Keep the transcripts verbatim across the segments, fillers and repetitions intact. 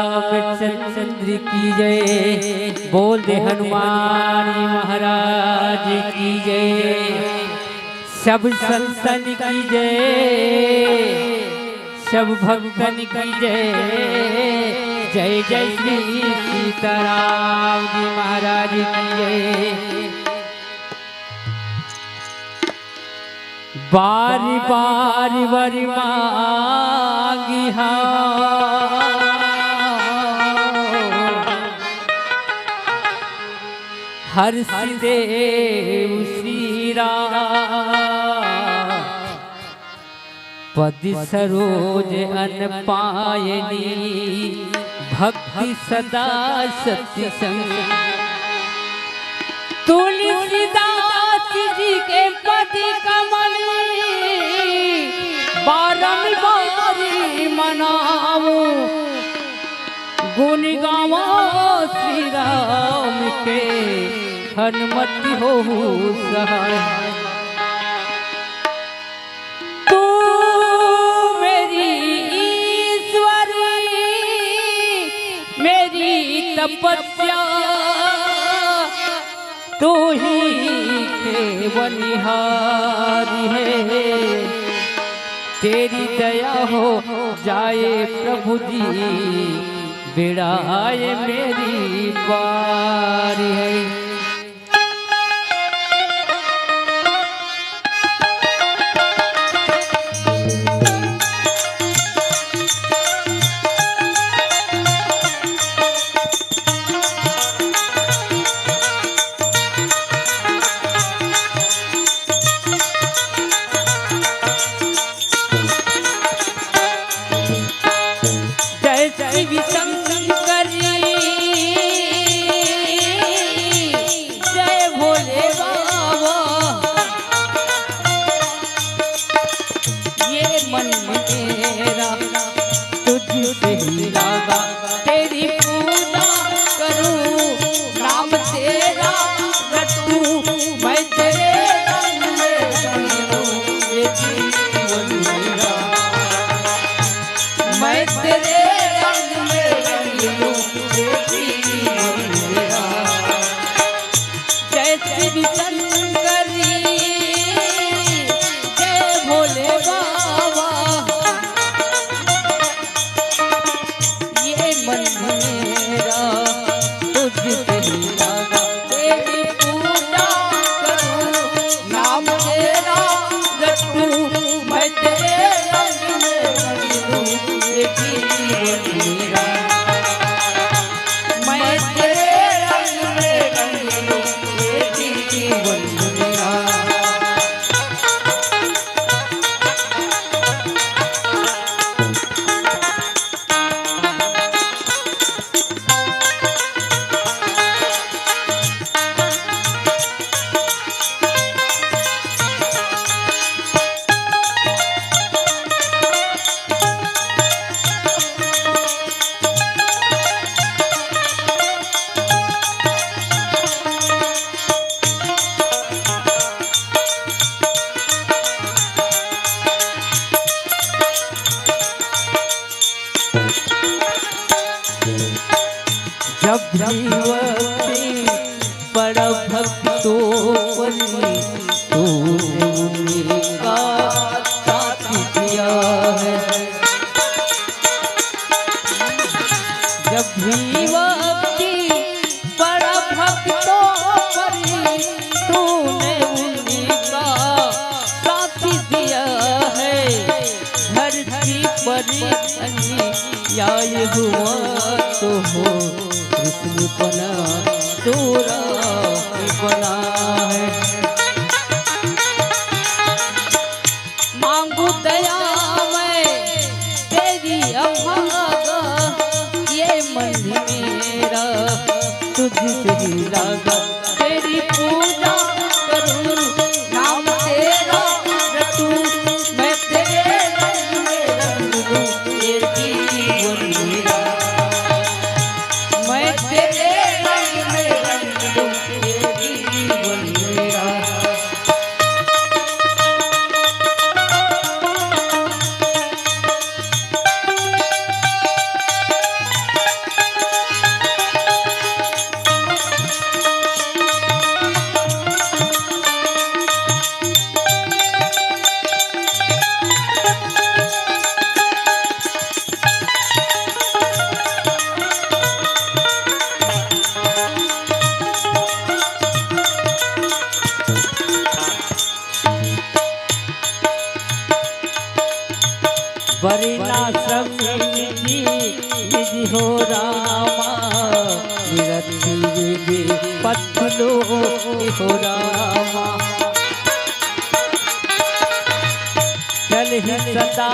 रामचंद्र की जय। बोल दे हनुमान महाराज की जय। सब संतन की जय, सब भक्तन की जय। जय जय श्री सीताराम जी महाराज की जय। बारी बारी वर मांगी हाँ, हर सिदे उसीरा। पद सरोज अन पायनी, भक्ति सदा सत्य संग। तुलसीदास जी के पद कमल, बारंबार मनाऊं। गुण गावा श्री राम के, हनुमत हो सहाय। तू मेरी ईश्वरी, मेरी तपस्या, तू ही केवनिहार है। तेरी दया हो जाए प्रभु जी, बेड़ा ये मेरी पार है। जय शिव शंकर, जय भोले बाबा। ये मन मेरा तुझसे ही लागा, तेरी पूजा करूं, नाम तेरा रटूं, मैं तेरे रंग में रंग लूं, ये जीवन मेरा। मैं तेरे रंग में रंग लूं, ये जीवन मेरा। जय शिव शंकर, जय भोले बाबा। ये मन मेरा तुझसे ही लागा, तेरी पूजा करूं, नाम तेरा रटूं, मैं तेरे रंग में रंग लूं, ये जीवन मेरा। मैं तेरे रंग में रंग लूं, ये जीवन मेरा। जब भी वक्ति पड़ा भक्तों पर, तूने उनका साथ दिया है। जब भी वक्ति पड़ा भक्तों पर, तूने उनका साथ दिया है। धरती पर अन्याय हुआ तो हो, कृष्ण पना तोरा बना है। मांगू दया मैं तेरी अभागा, ये मन मेरा तुझसे ही लागा। तेरी पूजा करूं, नाम तेरा रटूं, मैं तेरे रंग में रंग लूं, ये जीवन मेरा। मैं तेरे रंग में रंग लूं, ये जीवन मेरा। विधि हो रामा, निरंतर विधि पथ लोक हो रामा। चलहि सदा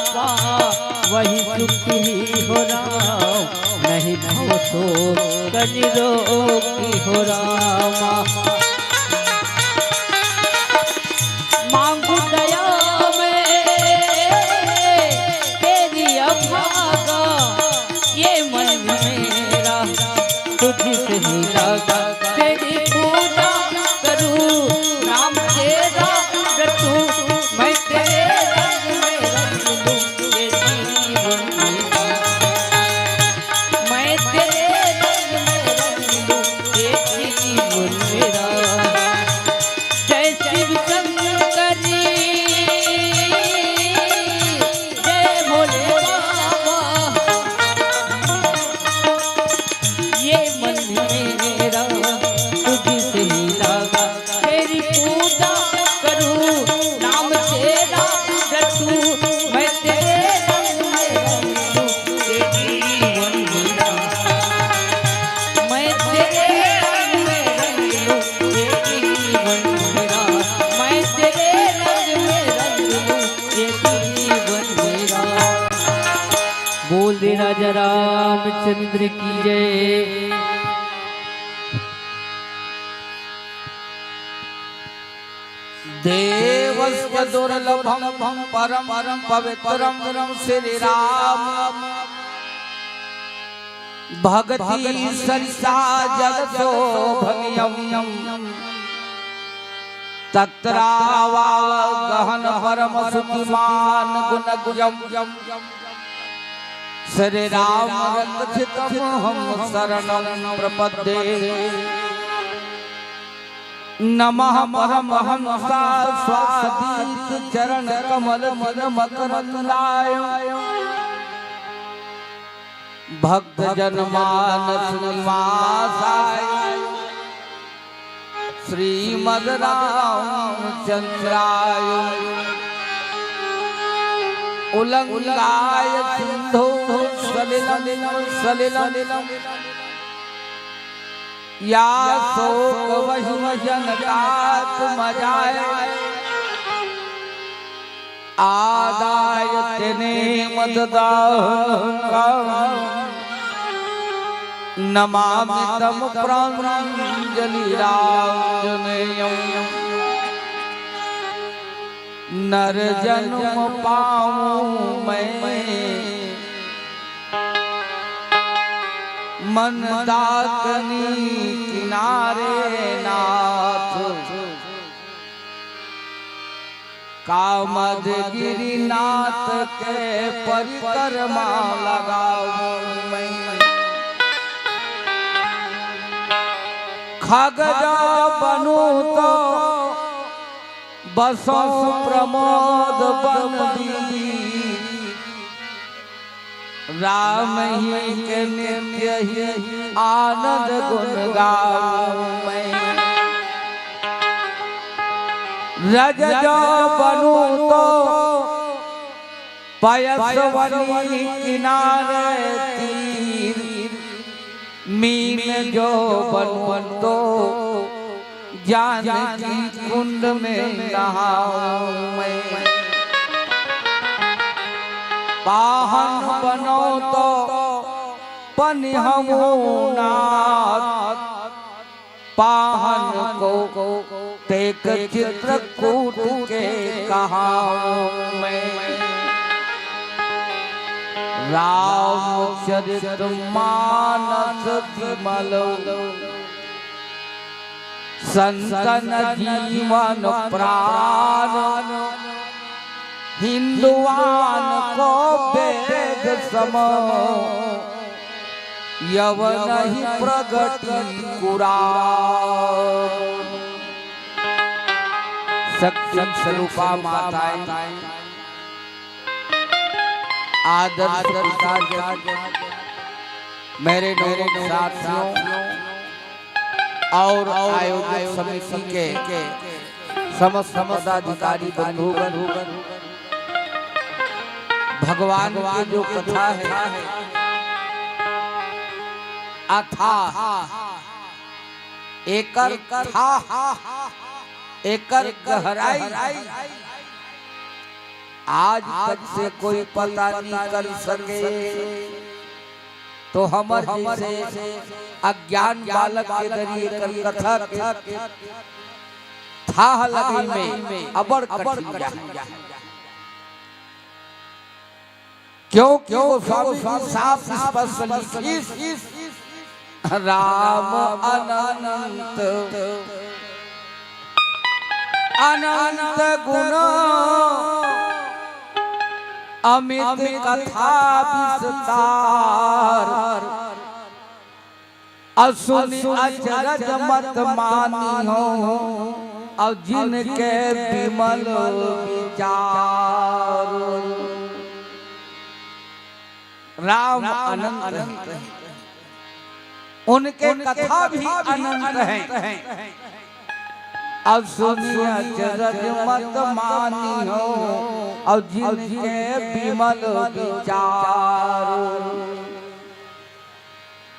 पावहि सुखि हो राम, नहीं भव शोक निरोगी हो रामा। मांगू दया मैं तेरी अभागा, ये मन मेरा तुझसे ही लगा। तेरी पूजा करूँ, नाम तेरा रटूँ, मैं तेरे रंग में रंग लूँ ये जीवन मेरा। मैं तेरे रंग में रंग लूँ ये जीवन मेरा। जय शिव शंकर जी, जय भोले बाबा। ये मन मेरा तुझसे ही लगा, तेरी पूजा करूँ, नाम तेरा रटूँ, मैं तेरे रंग में रंग लूँ ये जीवन मेरा। मैं तेरे रंग में रंग लूँ ये जीवन मेरा, मैं तेरे रंग में रंग लूँ ये जीवन मेरा। बोल दे राजा रामचंद्र की जय। देवस्य दुर्लभं परम पवित्रं श्री राम भक्ति सरिता जलशोभनीयं तत्रावगाहन परम श्रीमान गुणज्ञं श्री राम रक्षितमहं शरणं प्रपद्ये। नमः परमहंस स्वादीत चरण कमल जिन मकरंदाय। भक्त जन मानस निवासाय श्रीमद रामचंद्राय। उल्लंघाय सिंधु सलिलं सलिलं या शोक वही जनकात मजाय। आदाय तेने मददाहं नमामि तं प्राञ्जलिराञ्जनेयम्। नर जन्म पाऊं मैं मंदाकिनी किनारे नाथ, कामद गिरिनाथ के परिक्रमा लगाऊं मैं। खगजा बनूं तो बसों प्रमोद बन बीच। राम ही के नित्य ही आनंद गुण गाऊं मैं। रज जो बनूं तो पयस्वनी किनारे तीर, मीन जो बनूं तो जानकी कुंड में नहाऊं मैं। पाहन बनूं तो पनिहमूं नाथ, पाहन को टेक चित्रकूट के कहाऊं मैं। रामचरित मानस विमल संतन जीवन प्राण, हिंदुआन को वेद सम, यवनहि प्रगटि कुरान। शक्ति स्वरूपा माताएं, आदर्श पिताजी, मेरे नौजवान साथियों और आयोजक समिति के समस्त पदाधिकारी बंधुगण, भगवान की जो कथा है, अथाह, एकर थाह, एकर गहराई आज तक से कोई पता नहीं कर सके। तो हमर जैसे अज्ञान बालक के दरी एकर कथा के थाह लगई में अबड़ कठिन जाय। क्योंकि गोस्वामी जी साफ स्पष्ट लिखिस, राम अनंत, अनंत गुण, अमित कथा विस्तार। अउ सुनि अचरज मत मानिहु, अउ जिनके विमल विचार। राम अनंत हैं, उनके कथा भी अनंत हैं। अउ सुनि अचरज मत मानिहु, अउ जिनके विमल विचार।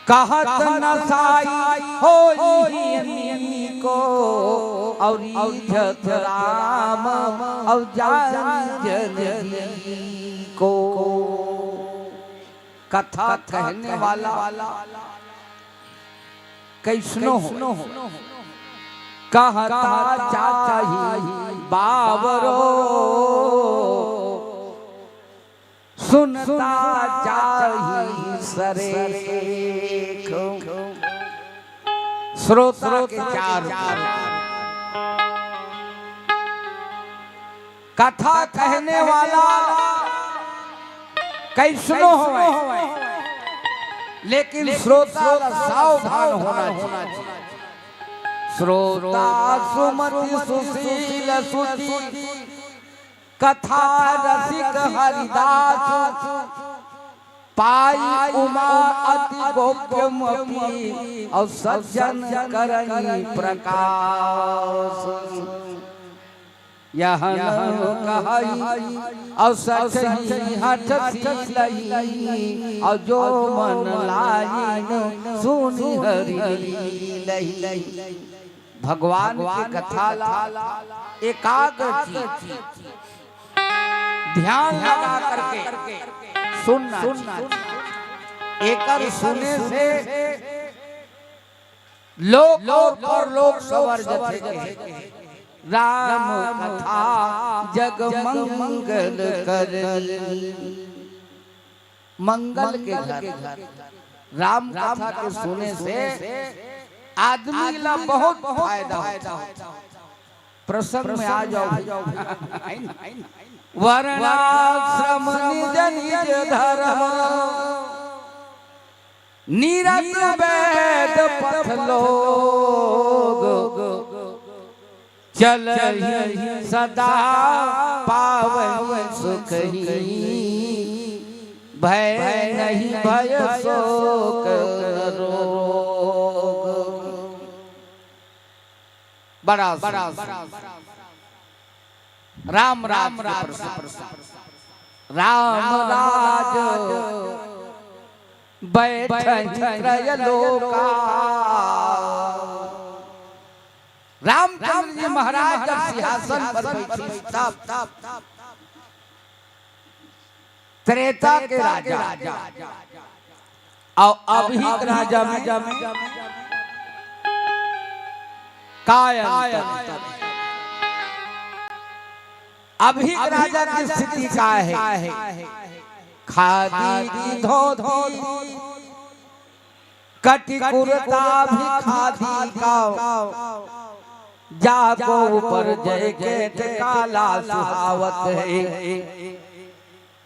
कहत न साई होई अनेको, अउ रीझत राम अउ जान जन ही को। कथा कहने वाला कैसनो हो, कहता चाही बाबरो, सुनता चाही सरेख। श्रोता के चार कथा कहने वाला कैसनो होवे, लेकिन श्रोता ला सावधान होना चाहिए। श्रोता सुमति सुशील सुचि, कथा रसिक हरिदास, पाई उमा अति गोप्यमपि, अउ सज्जन करई प्रकाश। यह न कहई अउ सचही हठ सीलही, अउ जो मन लाइन सुनि हरि लीलही। भगवान के कथा ला एकाग्र चित्त, ध्यान लगा करके सुनना चाहिए। एकर सुने से लोक अउ परलोक संवर जथे। राम कथा जग मंगल करई। मंगल के घर राम कथा के सुने से आदमी ला बहुत फायदा होथे। प्रसंग में आ जाओ। वर्णाश्रम निज निज धर्म, निरत वेद पथ लोग, चलहि सदा पावहि सुखहि, भय नहीं भय शोक रोग। बड़ा, बड़ा राम राम राम राम। राम राज बैठहि त्रय लोका। रामचंद्र जी महाराज जब सिंहासन पर बैठे तब त्रेता के राजा अउ अभी के राजा में का अंतर? अभी के राजा की स्थिति का है? खादी की धोती, कटि कुरता भी खादी का, जाको ऊपर जैकेट काला सुहावत है।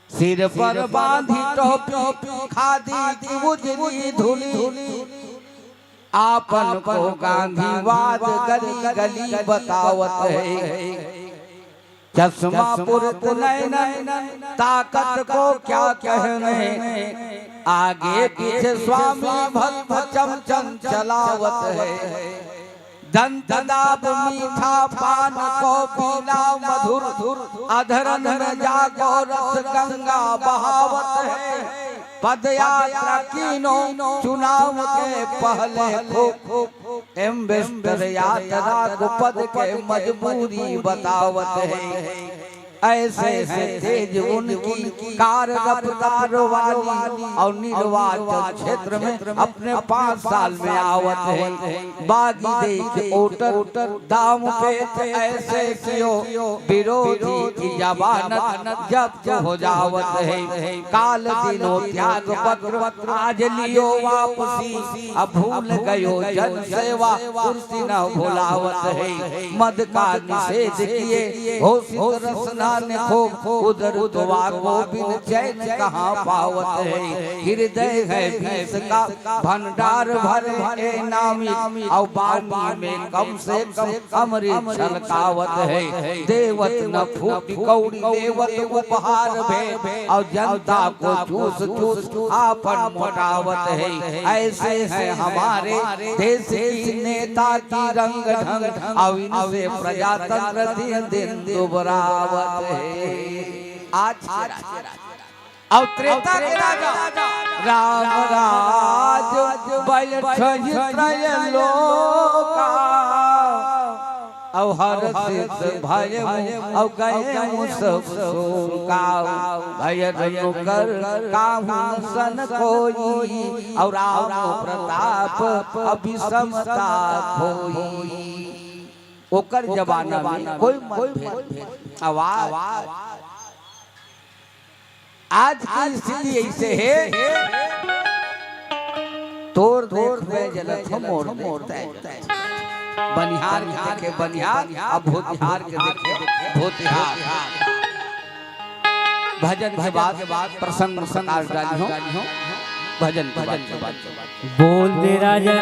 सिर पर बांधी टोपी खादी की उजली धुली, आपन को गांधीवाद गली गली बतावत है। चश्मा पुरत नैनन ताकत को क्या कहने, आगे पीछे स्वामी भक्त चमचम चलावत है। दंत दाब मीठा पान को पीला मधुर, अधरन में जागो रस गंगा बहावत है। पदयात्रा कीन्हो चुनाव के पहले खूब। एम्बेसडर यात्रा को पद के मजबूरी बतावत हे। ऐसे है तेज उनकी कार रफ्तार वाली, और निर्वाचन क्षेत्र में अपने पाँच साल में आवत हे। बागी देख ओटर दाम पे ऐसे कियो, विरोधी की जमानत जब्त हो जावत हे। काल दिनो त्याग पत्र आज लियो वापसी, अब भूल गयो जन सेवा कुर्सी न भुलावत हे। मद का निषेध किए घोषित रसना ने खूब, उधर दुआ को बिन चैन कहाँ पावत हे। हृदय है विष का भंडार भरे ए नामी, और बानी में कम से कम अमृत छलकावत हे। देवत न फूटी कौड़ी लेवत उपहार भे, और जनता को चूस चूस आपन मोटावत हे। ऐसे हैं हमारे देश की नेता की रंग ढंग, और इनसे प्रजातंत्र दिन दिन दुबरावत हे। आज के राजा, और त्रेता के राजा, राम राज बैठहि त्रय लोका, और हर्षित भयउ और गयउ सब शोका। भय रघुकर काहू न सन कोई, और राम प्रताप अभिषमता खोई। ओकर जमाना में कोई मतभेद, आवाज। आज की स्थिति ऐसे हे, तोर देख मैं जलत हूँ, मोर देख तैं जलत। बनिहार के देखे बनिहार, अब भूतिहार के देखे भूतिहार। भजन के बाद प्रसंग प्रकाश डाली हो, भजन के बाद। बोल दे राजा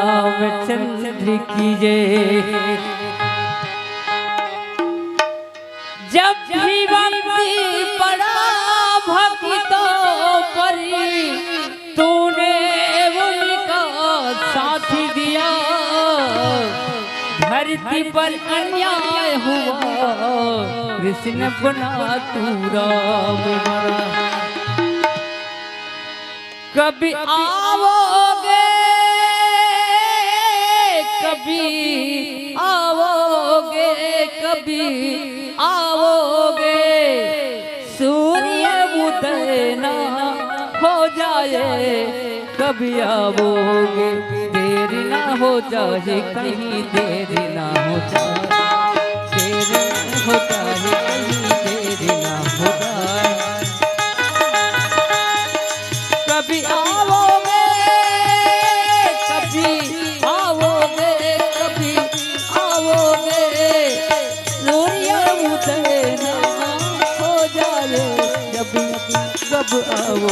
रामचंद्र की जय। जब भी वक्त पड़ा भक्तों पर, तूने उनका साथ दिया। धरती पर अन्याय हुआ, कृष्ण बना तू राम बना। कभी आओगे, कभी आओगे, कभी आओगे, सूर्य उदय ना हो जाए, कभी आओगे, देर ना हो जाए, कहीं देर ना हो जाए, देर ना हो जाए, कहीं देर ना हो जाए। कभी आओगे, कभी आओगे, कभी आओगे, सूर्य उदय ना हो जाए, जब, जब आओ,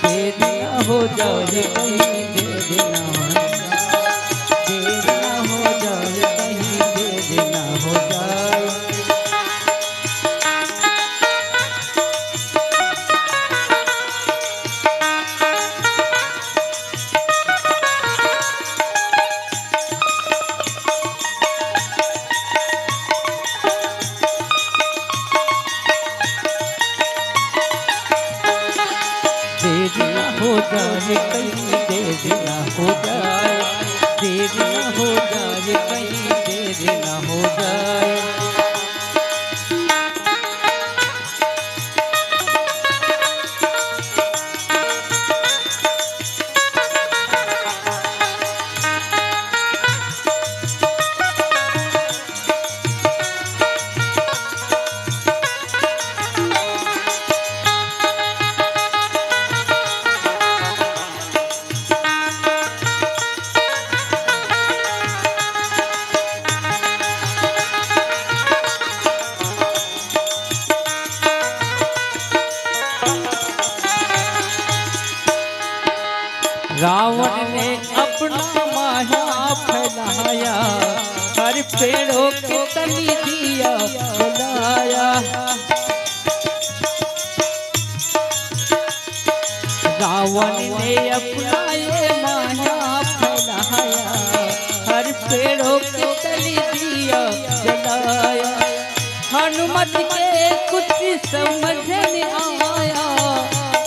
देर ना हो जाए, कहीं देर ना हो, देर ना हो जाए, कहीं देर ना हो जाए। देर ना हो जाए, कहीं देर ना हो जाए, देर ना हो जाए, कहीं देर ना हो जाए। रावण ने अपना माया फैलाया, हर पेड़ों के तले दिया जलाया। रावण ने अपना ये माया फैलाया, हर पेड़ों के तले दिया जलाया। हनुमत के कुछ समझ नहीं आया,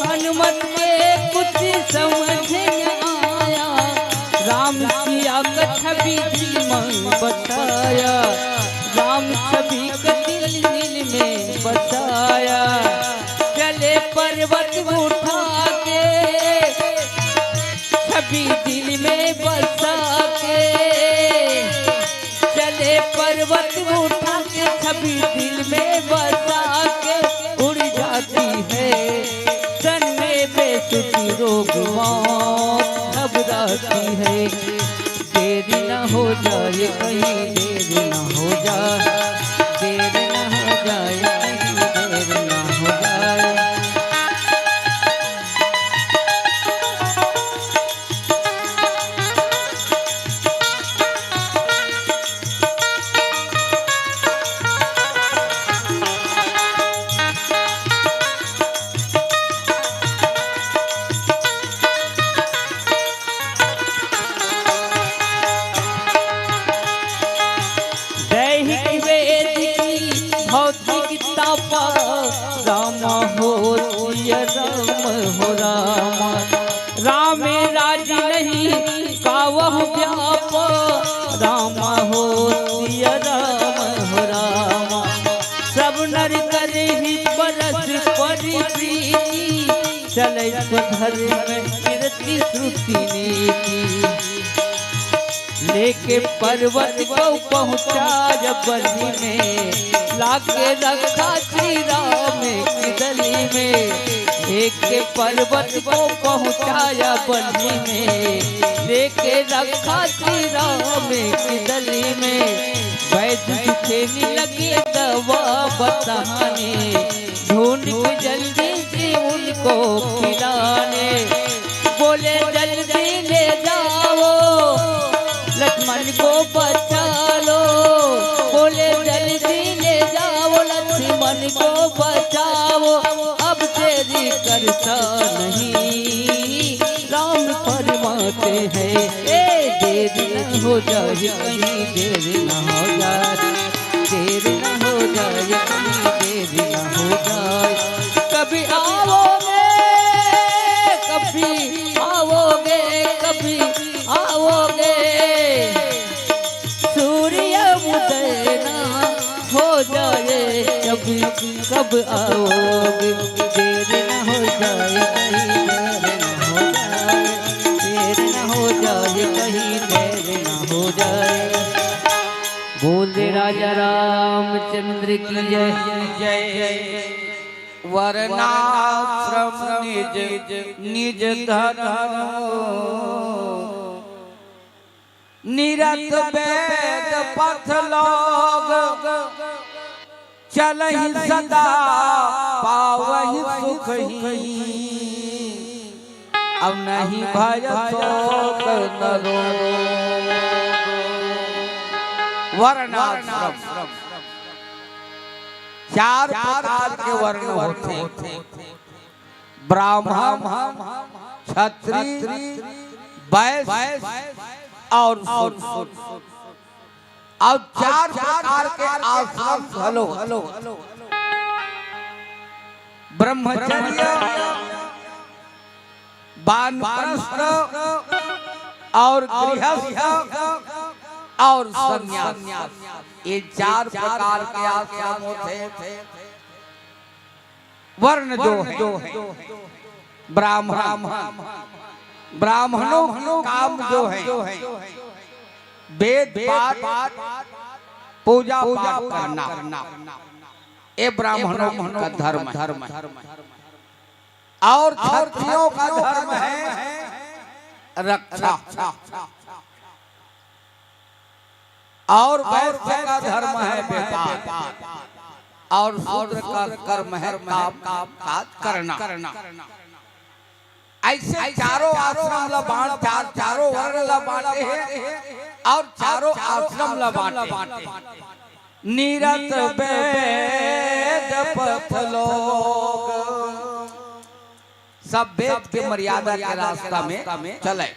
हनुमत में कुछ समझ न आया, राम सिया का छवि दिल में बसाया, राम छवि का दिल दिल में बसाया। चले पर्वत उठा के, छवि दिल में बसा के, चले पर्वत उठा के, छवि दिल में बसा के उड़ जाती है। तन में बेसुध रोग मौत घबराती है। देर न हो जाए कहीं, देर न हो जाए, देर न हो जाए कहीं, देर न हो जाए। दैहिक वेद की भौतिक तापा, राम हो सिया राम हो राम। राम राज नहीं कावह व्याप, राम हो सिया राम हो राम। सब नर कर ही परस्पर प्रीति, चले स्वधर्म कीर्ति श्रुति नीति। लेके पर्वत को पहुँचाय बलि में, लाके रखा श्री राम की दलि में। लेके पर्वत को पहुँचाय बलि में, लेके रखा श्री राम की दलि में। वैद्य सुखेनी लगे दवा बताने, ढूंढ के जल्दी से उनको खिलाने। बोले, "जल्दी ले जाओ, लक्ष्मण को बचा लो।" बोले, "जल्दी ले जाओ, लक्ष्मण को बचाओ, अब देरी करता नहीं, राम फरमाते हैं।" ए, देर न हो जाए कहीं, देर न हो जाए, देर न हो जाए कहीं, देर न हो जाए। कभी आओगे, कभी आओगे, कभी आओगे, सूर्य उदय ना हो जाए, कभी कब आओगे? देर न हो जाए कहीं, देर न हो जाए, देर न हो जाए कहीं, देर न हो जाए। बोल दे राजा रामचंद्र की जय। जय। वर्णाश्रम निज निज धर्म, निरत वेद पथ लोग, चलहि सदा पावहि सुख ही। अब नहीं भय शोक न रोग। वर्णाश्रम, चार प्रकार के वर्ण होथे। ब्राह्मण, क्षत्रिय, वैश्य और शूद्र। अब चार प्रकार के आश्रम घलो, ब्रह्मचर्य, वानप्रस्थ और गृहस्थ और संन्यास, ये चार प्रकार के आश्रम होथे। वर्ण जो है, ब्राह्मण, ब्राह्मणों का काम जो है, वेद पाठ, पूजा पाठ करना, ये ब्राह्मणों का धर्म है। और क्षत्रियों का धर्म है रक्षा, और वैश्य का धर्म है व्यापार, और शूद्र का कर्म है काम, काम काज करना। ऐसे चारों आश्रम ला बांट, चार, चारों वर्ण ला बांटे हे और चारों आश्रम ला बांटे हे। निरत वेद पथ लोग, सब वेद के मर्यादा के रास्ता में चले।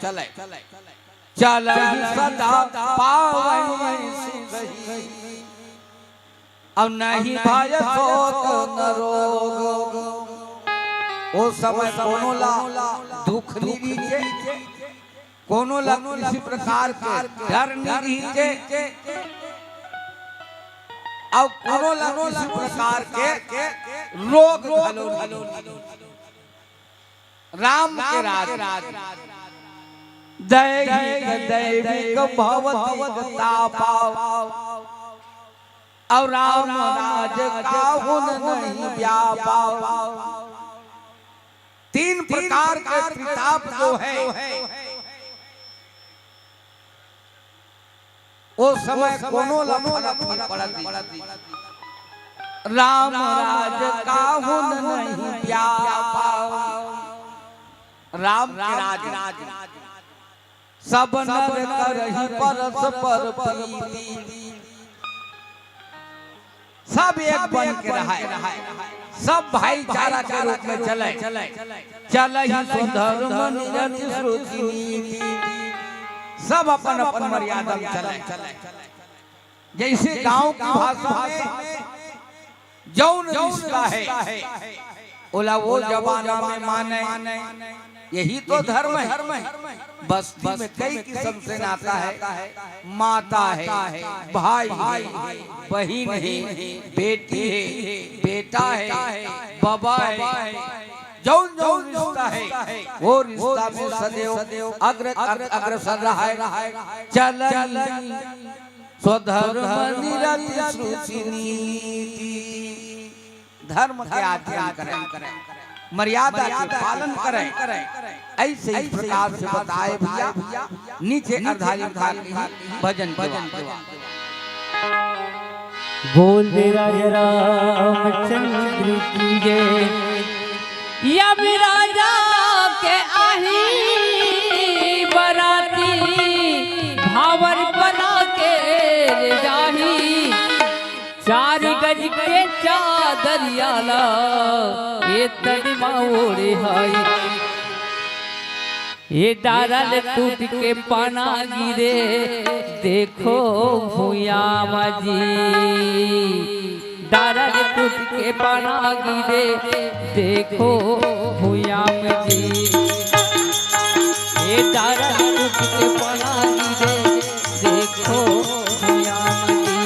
चलहि सदा पावहि सुखहि, अब नहीं भय शोक न रोग। ओ समय कोनो ला दुख नहीं रहिथे, कोनो ला किसी प्रकार के डर नहीं रहिथे, अउ कोनो ला किसी प्रकार के रोग घलो नहीं रहिथे। राम के राज, दैहिक दैविक भौतिक ताप, अउ राम राज काहू न नहीं व्याप। तीन प्रकार के प्रताप जो है, ओ समय कोनो ला फरक नहीं पड़त रहिस। राम राज काहू न नहीं व्याप। राम के राज सब नर करही परस्पर प्रीति। सब एक बन के रहय, सब भाईचारा के रूप में चलय, चलही स्वधर्म निरत श्रुति नीति। सब अपन अपन मर्यादा में चलय। जैसे गांव की भाषा में जौन रिश्ता है, ओला वो जमाना में माने, यही तो धर्म है। बस्ती में कई किस्म से नाता है, माता है, भाई है, बहिन है, बेटी है, बेटा है, बबा है, जौन जौन रिश्ता है, वो रिश्ता में सदैव अग्र अग्र अग्रसर रहय। चलही स्वधर्म निरत श्रुति नीति। धर्म के आचरण करें, मर्यादा के पालन करें। ऐसे इस प्रकार से बताए भैया। नीचे अर्धांगिनी भजन के बाद। बोल दे राजा रामचंद्र की जय। यम राजा के आही बराती, भावर बना के ले जाही। चार गज के चादरिया ला, ए तन मा ओढ़े हाई। ए डारा ले टूट के पाना गिरे, देखो भुइयां मा जी। डारा ले टूट के पाना गिरे, देखो भुइयां मा जी। ए डारा ले टूट के पाना गिरे, देखो भुइयां मा जी।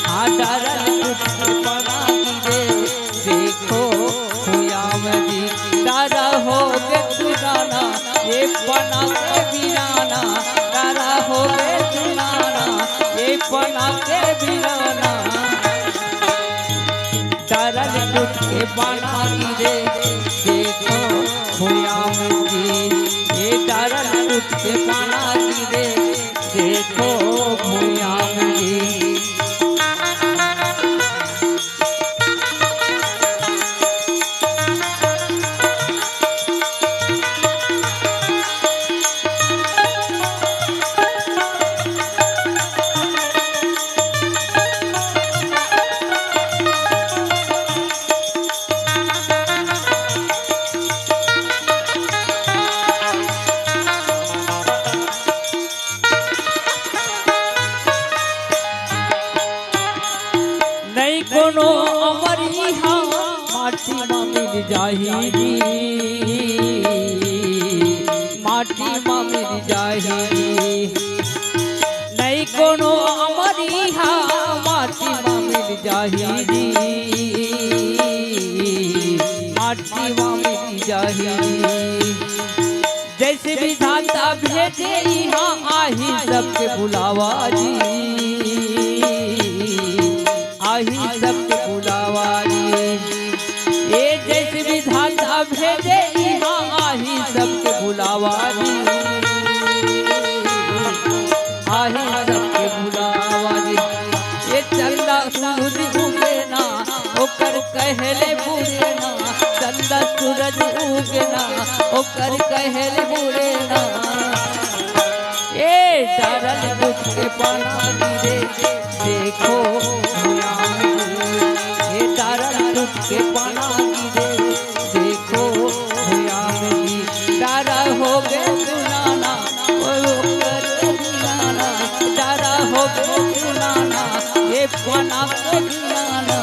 हाँ, डारा ले टूट के पाना गिरे, देखो भुइयां मा जी। डारा होगे चुनाना, ए पाना के बिनाना। डारा होगे चुनाना, ए पाना के बिनाना। डारा ले टूट के पाना गिरे, देखो भुइयां मा जी। ए डारा ले टूट के पाना गिरे, देखो भुइयां मा जी। नई कोनो अमर इहाँ माटी मा मिल जाही जी, माटी मा मिल जाही जी। नई कोनो अमर इहाँ माटी मा मिल जाही जी, माटी मा मिल जाही जी। जैसे विधाता भेजे इहाँ आही सबके बुलावा जी, आही सबके बुलावा जी। ए जैसे विधाता भेजे इहाँ आही सबके बुलावा जी, आही सबके बुलावा जी। ए चंदा सूरज उगे ना, ओकर कहले बूरे ना। चंदा सूरज उगे ना, ओकर कहले बूरे ना। ए डारा ले टूट के पाना गिरे, देखो भुइयां मा जी। ए डारा ले टूट के पाना गिरे, देखो भुइयां मा जी। डारा होगे चुनाना, ओ ओकर चुनाना। डारा होगे चुनाना, ए पाना के चुनाना।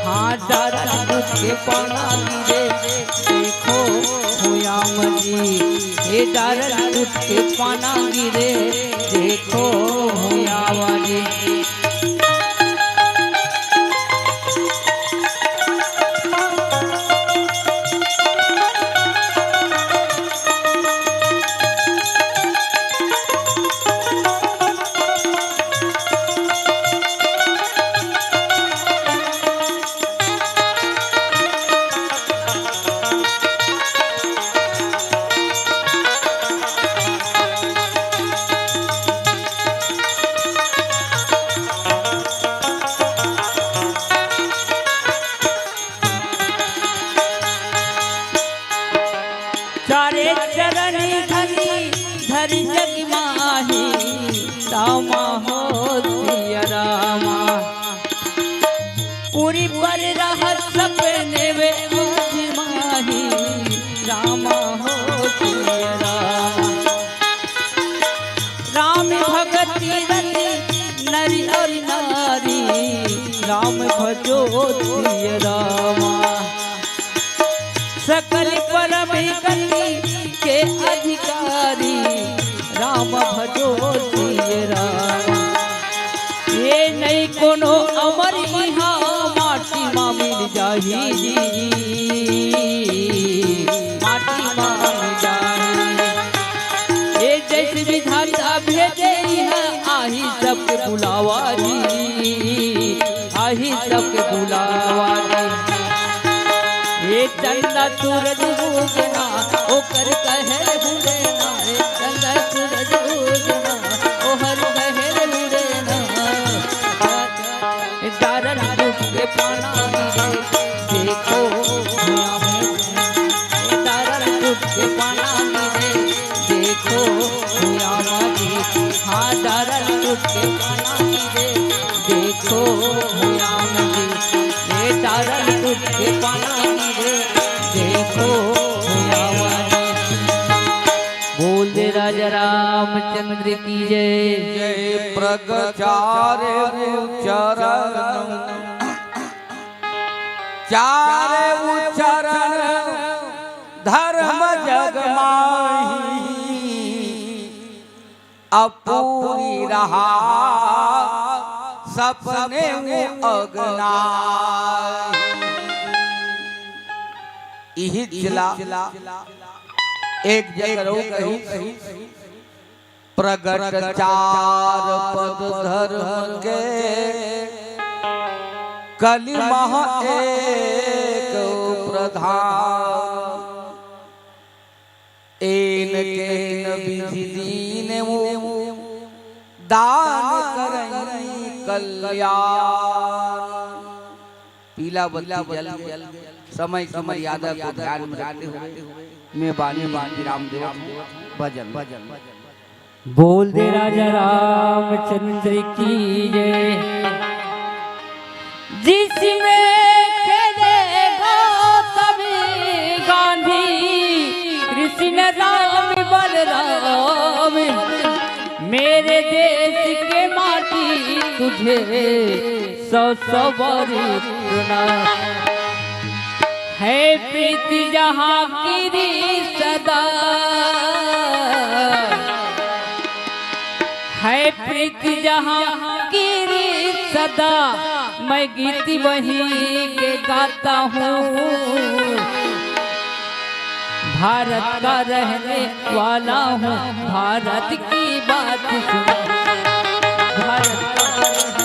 हाँ, डारा ले टूट के पाना गिरे, जी, हे डारन टूट के पाना गिरे, देखो हो आवा जी। चारे चरण धरी धरी जग माही, रामा हो सिया रामा। पूरी पर रहत सपने वे अजमाही, रामा हो सिया रामा। राम भगति रति नर और नारी, राम भजो सिय रामा। सकल परम गति के अधिकारी, राम भजो सिय रामा। ये नहीं कोनो अमर इहाँ, माटी मा मिल जाही जी, माटी मा मिल जाही। ए जैसे विधाता भेजे इहाँ, आही सबके बुलावा जी, आही सबके बुलावा जी। ए चंदा सूरज उगना, ओकर कहर उड़ना, ए चंदा सूरज उगना, ओहर कहर उड़ना। डारन टूट के पाना गिरे, देखो भुइयां में। डारन टूट के पाना गिरे, देखो भुइयां में। हाँ, डारन टूट के पाना गिरे, देखो भुइयां में। ये डारन टूट के पाना गिरे, देखो भुइयां में। बोल दे राजा रामचंद्र की जय। जय। प्रगट चारे चरण, चारे चरण धर्म जग माही, अपूरी रहा सपने अगनाही। इही जिला एक जगह कही, प्रगट चार पद धर्म के, कलि महा एक प्रधान। एन केन विधि दीन दान करई कल्याण। पीला बत्ती जल, समय की मर्यादा को ध्यान में रखते हुए मैं बानी विराम देवत हूँ। भजन। बोल दे राजा रामचंद्र की जय। जिसमें खेले गौतम गांधी, कृष्ण राम बलराम, मेरे देश के माटी तुझे सौ सौ बारी प्रणाम। है प्रीत जहाँ की री सदा, है प्रीत जहाँ की री सदा, मैं गीत वहीं के गाता हूँ। भारत का रहने वाला हूँ, भारत की बात सुना। भारत का रहने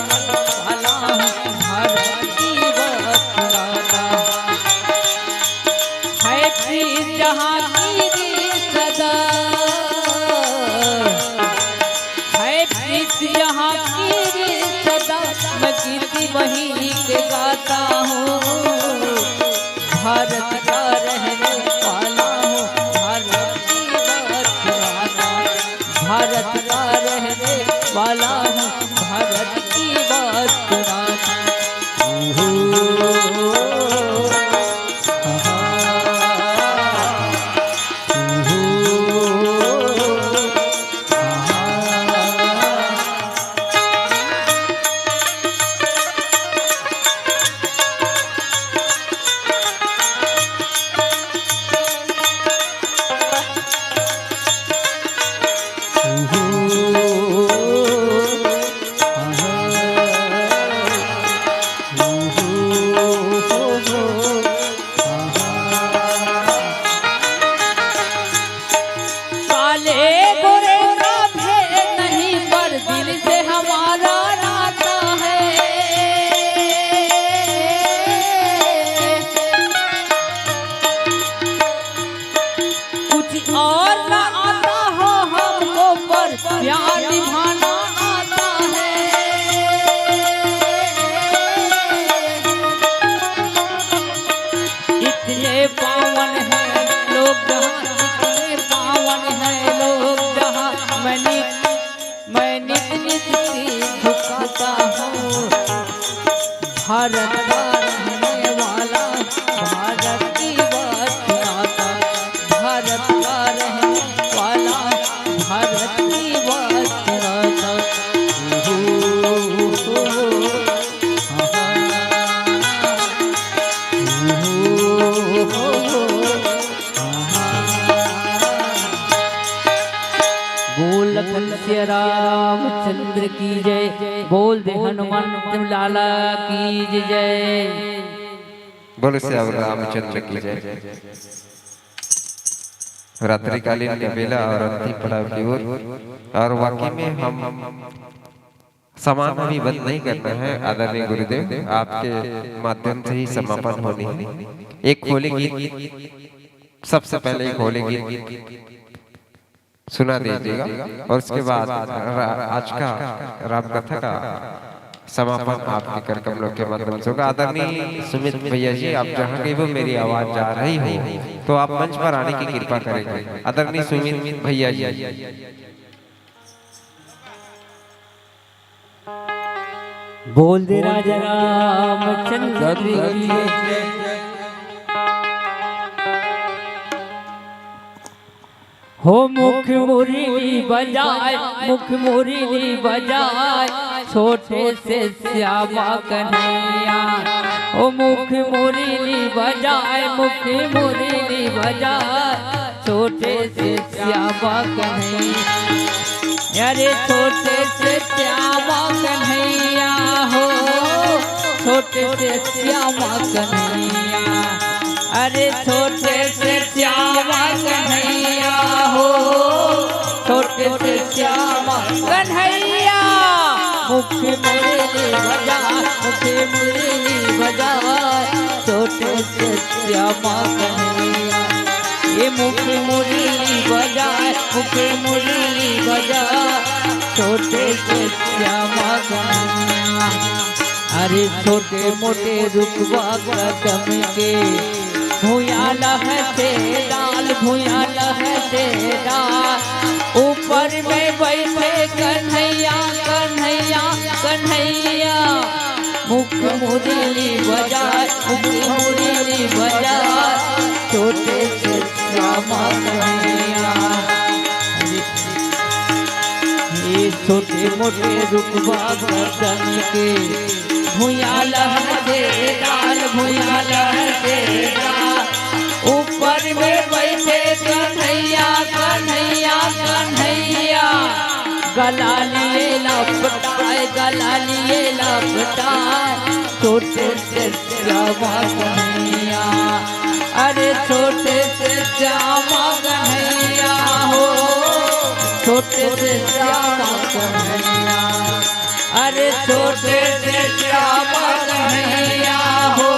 वाला हूँ, भारत की बात सुनाता हूँ। है प्रीत जहाँ की री सदा, है प्रीत जहाँ की री सदा, मैं गीत वहीं के गाता हूँ। भारत का रहने वाला हूँ, भारत की बात सुनाता हूँ। भारत का रहने वाला हूँ, भारत की बात सुनाता हूँ। करना आता हो हमको, पर प्यार निभाना आता है। इतने पावन हैं लोग जहाँ, इतने पावन हैं लोग जहाँ, मैं नित, मैं नित नित सिर झुकाता हूँ। भारत का रहने वाला, भारत की बात सुनाता, भारत का रहने वाला, भारत की बात सुनाता। ओ हो हो, ओ हो हो। बोल लखन सिया रामचंद्र की जय, बोल दे हनुमंत लाला की जय। बोलो सियावर रामचंद्र की जय। रात्रिकालीन बेला और अंतिम पड़ाव की ओर, और वाकई में हम सम्मान अभी बंद नहीं करना है। आदरणीय गुरुदेव, आपके माध्यम से ही समापन होनी है। एक होली गीत, सबसे पहले एक होली गीत सुना दीजिएगा, और उसके बाद रा-, आज का रामकथा का समापन आपके कर कमलों के माध्यम से होगा। आदरणीय सुमित भैया जी, आप जहाँ कहीं भी हो, मेरी आवाज जा रही हो तो आप मंच पर आने की कृपा करेंगे। आदरणीय सुमित भैया जी। बोल दे राजा रामचंद्र की जय। हो मुख मुरली बजाए, मुख मुरली बजाए, छोटे से श्यामा कन्हैया। हो मुख मुरली बजाए, मुख मुरली बजाए, छोटे से श्यामा कन्हैया। अरे छोटे से श्यामा कन्हैया हो, छोटे से श्यामा कन्हैया। अरे छोटे से श्यामा कन्हैया हो, छोटे से श्यामा कन्हैया। मुख मुरली बजा, मुख मुरली बजा, छोटे से श्यामा कन्हैया। ये मुख मुरली बजा, मुख मुरली बजा, छोटे से श्यामा कन्हैया। अरे छोटे मोटे रुखवा कदम के, भुइयां लहटे डाल, भुइयां लहटे डाल। ऊपर में बैठे कन्हैया, कन्हैया, कन्हैया। मुख मुरली बजाए, मुख मुरली बजाए, छोटे से श्यामा कन्हैया। ये छोटे मोटे रुखवा कदम के, भुइयां लहटे डाल, भुइयां लहटे डाल। ऊपर में बैठे कन्हैया, कन्हैया, कन्हैया। गला लिए लपटाए, गला लिए लपटाए, छोटे से श्यामा कन्हैया। अरे छोटे से श्यामा कन्हैया हो, छोटे से श्यामा कन्हैया। अरे छोटे से श्यामा कन्हैया हो,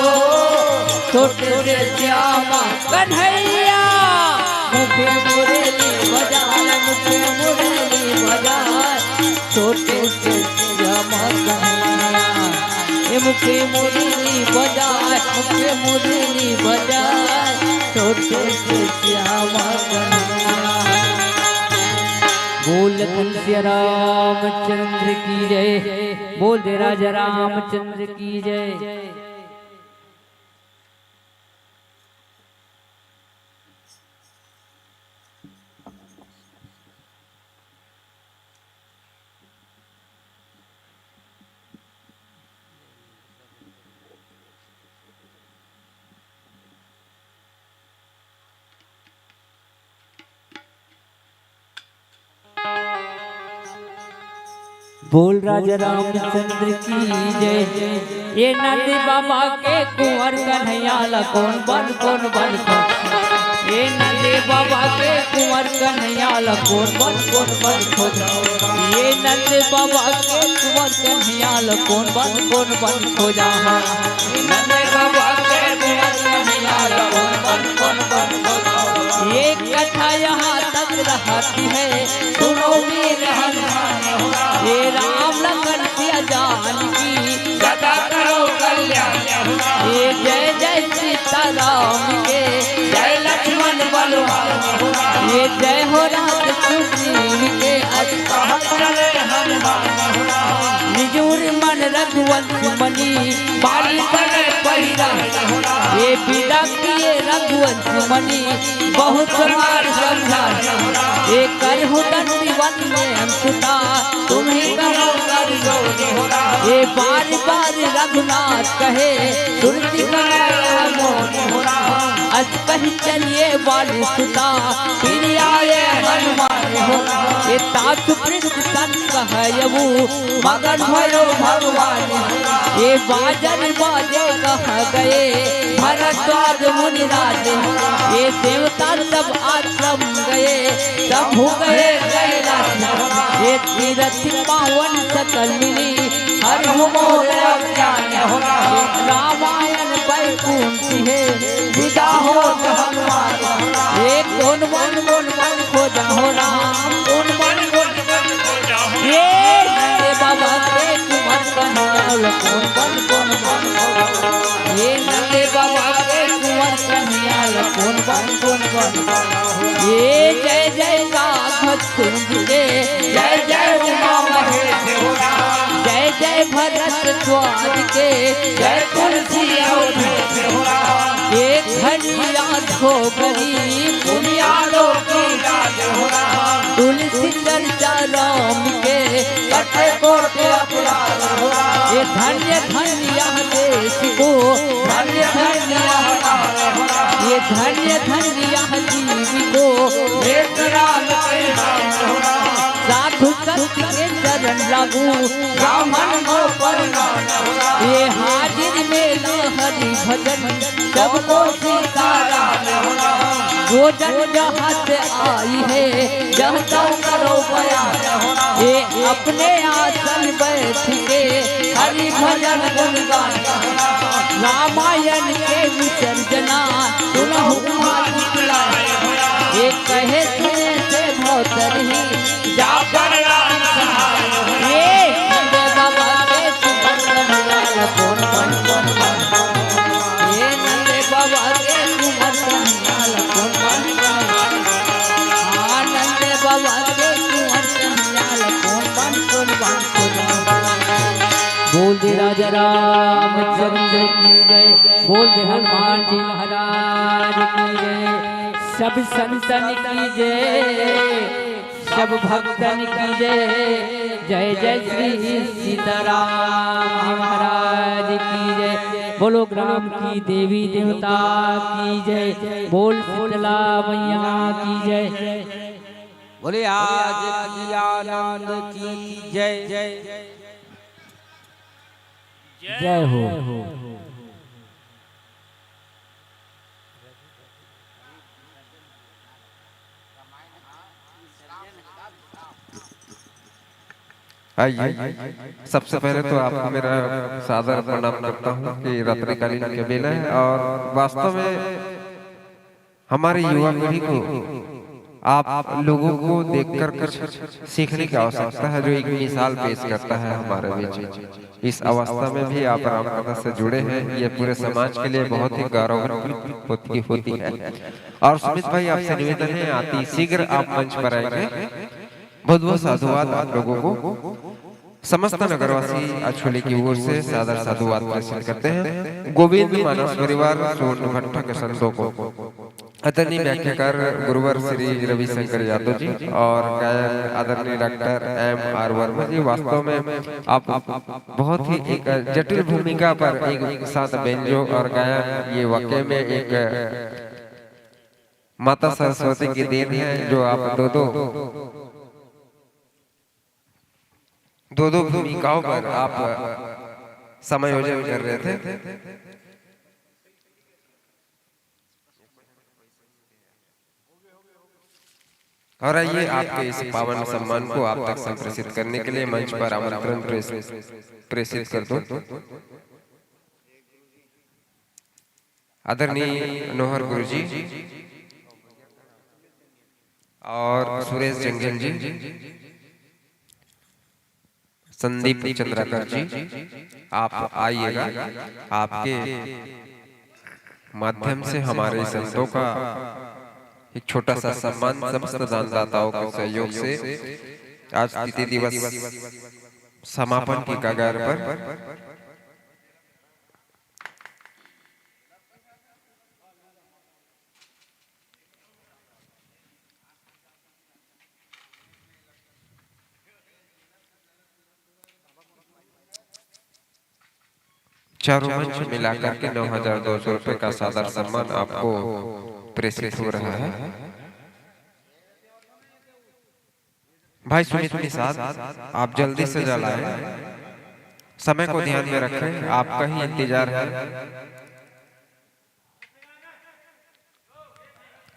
छोटे से श्यामा कन्हैया। मुख मुरली बजाए, मुख मुरली बजाए, छोटे से श्यामा कन्हैया। ये मुख मुरली बजाए, मुख मुरली बजाए, छोटे से श्यामा कन्हैया। बोल लखन सिया रामचंद्र की जय, बोल दे राजा रामचंद्र की जय। बोल राजा रामचंद्र की जय। ये नंद बाबा के कुंवर कन्हैया ला कोन बन, कोन बन खोज। ये नंद बाबा के कुंवर कन्हैया ला कोन बन, कोन बन खोज। ये नंद बाबा के कुंवर कन्हैया ला कोन बन, कोन बन खोजा। ये नंद बाबा के कुंवर कन्हैया ला कोन बन, कोन बन खोजा। ये कथा यहाँ तक रहती है, सुनो वीर हनुमान हो राम। ये राम लखन सिया जानकी, सदा करो कल्याण हो राम। ये जय जय सीताराम के, जय लक्ष्मण बलवान हो राम। ये जय हो राम सुग्रीव के, अष्ट कहत चले हनुमान हो राम। निजूर मन रघुवंश मनी, पाली तनय पहिरा हो राम। ये विदा किए रघुवंश मनी, बहुत मार समझा। ये करहु दंडवत नयन सुता, तुम्ही करो कर जोर हो राम। ये बार बार रघुनाथ कहे, सुरति करो यह मोर हो राम। अस कहि चलिए बाली सुता, फिर आए हनुमान हो राम। ये तासु पृष्ठ सन कहयऊ, मगन भयो भगवान। ये बाजन बाजे कह गए भरद्वाज मुनिराज। ये देवता सब आश्रम गए, शंभु गए कैलाश। ये तीरथ पावन सकल मिली, हरहु मोर अज्ञान हो राम। रामायण बैकुंठ हे, विदा होत हनुमान हो राम। ये कोन बन कोन बन खोजा हो राम। कोन बन कोन बन खोजा हो ये राम। नंदे बाबा के कुंवर कन्हैया ल कोन बन कोन बन खोजा हो राम। ये नंदे बाबा के कुंवर कन्हैया ल कोन बन कोन बन खोजा हो राम। ये जय जय काकत कुंज के, जय जय उमा महेश हो राम। जय जय भरद्वाज के, जय तुलसी अवधेश हो राम। एक घड़िया धोबरी, दुनिया लोकी राज हो राम। तुलसी चर्चा राम के, कटे कोट अपराध हो राम। ये धन्य धन्य यह देश को, धन्य धन्य यह काल हो राम। ये धन्य धन्य यह जीव को, एक राम के नाम हो राम। साधु संत के चरण लागू, ब्राह्मण को प्रणाम हो राम। ये हाजिर मेला हरि भजन, सबको सीताराम हो राम। जो जन जहाँ से आई है, जहाँ तक करो बयान हो राम। ये अपने आसन बैठ के, हरि भजन गुणगान हो राम। रामायण के विसर्जना, सुनहु उमा चितलाय हो राम। ये कहे सुने से भवतरही, जा पर राम सहाय हो राम। ये नंदे बाबा के सुंदर कन्हैया ल कोन बन कोन बन। ये नंदे बाबा के सुंदर कन्हैया ल कोन बन कोन बन। हाँ, नंदे बाबा के सुंदर कन्हैया ल कोन बन कोन बन। बोल दे राजा रामचंद्र की जय, बोल दे हनुमान जी महाराज की जय, सब संतन की जय, सब भक्तन की जय। जय जय श्री सीताराम महाराज की जय। बोलो ग्राम की देवी देवता की जय। बोल शीतला मैया की जय। बोले आज की आनंद की जय। जय हो। आइए, सबसे पहले तो आपको मेरा सादर प्रणाम करता हूँ कि रात्रिकालीन का बेला है और वास्तव में हमारी युवा पीढ़ी को आप लोगों को देखकर कुछ सीखने की आवश्यकता है, जो एक मिसाल पेश करता है हमारे बीच। इस अवस्था में भी आप रामकथा से जुड़े हैं, ये पूरे समाज के लिए बहुत ही गौरवान्वित होती, होती है। और सुमित भाई, आपसे निवेदन है, अति शीघ्र आप मंच पर आएंगे। बहुत बहुत साधुवाद आप लोगों को। समस्त नगरवासी अछोले की ओर से सादर साधुवाद प्रेषित करते हैं। गोविंद मानस परिवार सोन भट्टा के संतों को। आदरणीय व्याख्याकार गुरुवर श्री रविशंकर यादव जी और गायन आदरणीय डॉक्टर एम आर वर्मा जी। वास्तव में आप बहुत ही एक जटिल भूमिका पर एक साथ बेंजो और गायन, ये वाकई में एक माता सरस्वती की देन है जो आप दो दो दो दो भूमिकाओं पर आप समायोजन कर रहे थे। और आइए, आपके इस पावन सम्मान को आप तक संप्रेषित करने के लिए मंच पर आमंत्रण प्रेस-, प्रेषित कर दो। आदरणीय नोहर गुरुजी, और सुरेश जंगेल जी, संदीप चंद्राकर जी, आप आइएगा। आपके माध्यम से हमारे संतों का एक छोटा सा सम्मान, समस्त दानदाताओं के सहयोग से आज तिथि दिवस समापन की कगार पर। चारों मंच मिलाकर के नौ हजार दो सौ रुपए का सादर सम्मान आपको प्रेषित हो रहा है। भाई सुमित निषाद, आप जल्दी से जल आए, समय को ध्यान में रखें, आपका ही इंतजार है।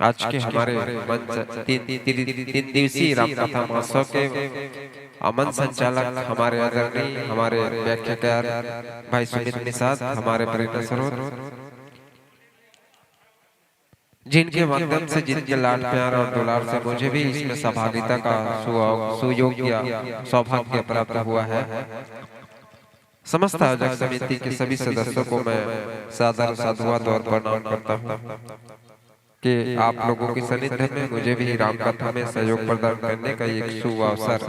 आज के हमारे मंच, तीन, तीन, तीन दिवसीय रामकथा महोत्सव के अमन संचालक हमारे आदरणीय, हमारे व्याख्याकार भाई सुमित निषाद, हमारे प्रेरणा स्रोत, जिनके माध्यम से, जिनके लाड प्यार और दुलार से मुझे भी इसमें सहभागिता का सुअव-, सुयोग या सौभाग्य प्राप्त हुआ है। समस्त आयोजक समिति के सभी सदस्यों को मैं सादर साधुवाद और प्रणाम करता हूँ कि आप लोगों के सानिध्य में मुझे भी रामकथा में सहयोग प्रदान करने का एक सुअवसर,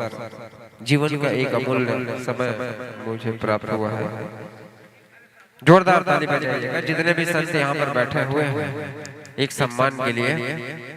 जीवन का एक अमूल्य समय मुझे प्राप्त हुआ है। जोरदार ताली बजाइएगा, जितने भी संत यहाँ पर बैठे हुए हैं, एक सम्मान के लिए।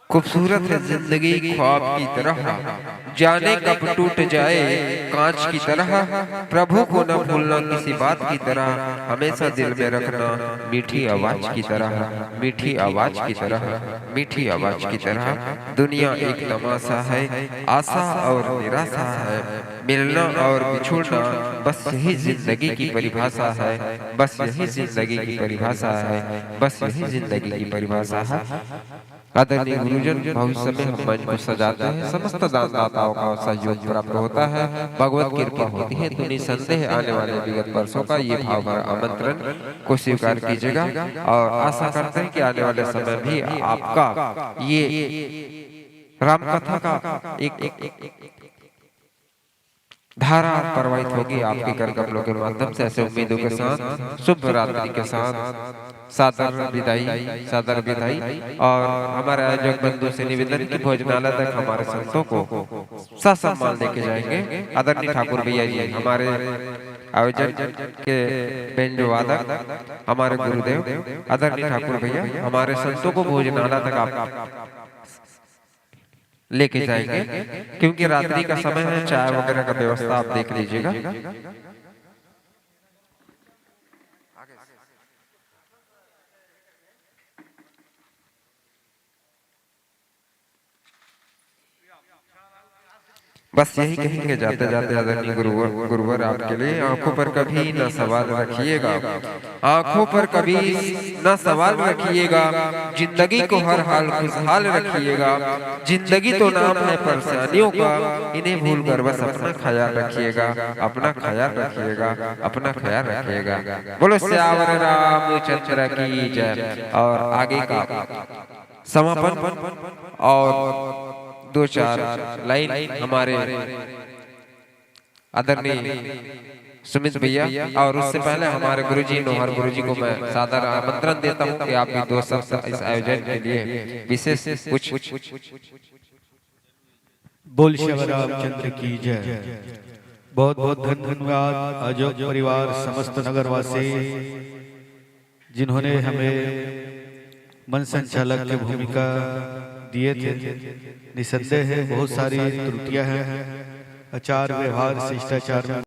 खूबसूरत है जिंदगी ख्वाब की तरह, जाने कब टूट जाए कांच की तरह। प्रभु को न भूलना किसी बात की तरह, हमेशा दिल में रखना मीठी आवाज की तरह, मीठी आवाज की तरह, मीठी आवाज की तरह। दुनिया एक तमाशा है, आशा और निराशा है, मिलना और बिछुड़ना, बस यही जिंदगी की परिभाषा है, बस यही जिंदगी की परिभाषा है, बस यही जिंदगी की परिभाषा है। आदरणीय गुरुजन, भविष्य में हम मंच को सजाते हैं, समस्त दानदाताओं का सहयोग प्राप्त होता है, भगवत कृपा होती है, तो निसंदेह आने वाले विगत वर्षों का ये भाव भरा आमंत्रण को स्वीकार कीजिएगा और आशा करते हैं कि आने वाले समय भी आपका ये रामकथा का एक, एक धारा प्रवाहित होगी आपके कर कमलों के माध्यम से। ऐसे उम्मीदों के साथ, शुभ रात्रि के साथ, सादर विदाई, सादर विदाई। और हमारे आयोजक बंधु से निवेदन कि भोजनालय तक हमारे संतों को ससम्मान लेके जाएंगे आदरणीय ठाकुर भैया जी, हमारे आयोजन के बेंजो वादक, हमारे गुरुदेव आदरणीय ठाकुर भैया हमारे संतों को भोजनालय तक आप लेके जाएंगे, क्योंकि रात्रि का समय है, चाय वगैरह का व्यवस्था आप देख लीजिएगा। बस यही कहेंगे जाते जाते आदरणीय गुरुवर, गुरुवर आपके लिए, आंखों पर कभी ना सवाल रखिएगा, आंखों पर कभी ना सवाल रखिएगा, जिंदगी को हर हाल खुशहाल रखिएगा। जिंदगी तो नाम है परेशानियों का, इन्हें भूल कर बस अपना ख्याल रखिएगा, अपना ख्याल रखिएगा, अपना ख्याल रखिएगा। बोलो सियावर रामचंद्र की जय। और आगे का समापन और दो चार लाइन हमारे आदरणीय सुमित भैया, और उससे पहले हमारे गुरुजी नोहर गुरुजी को मैं सादर आमंत्रण देता हूं कि आप भी दो शब्द इस आयोजन के लिए विशेष कुछ। बोल श्री रामचंद्र की जय। बहुत बहुत धन्यवाद आयोजक परिवार, समस्त नगरवासी, जिन्होंने हमें मन संचालक की भूमिका दिए थे। निसंदेह है बहुत सारी त्रुटियां हैं आचार व्यवहार शिष्टाचार में।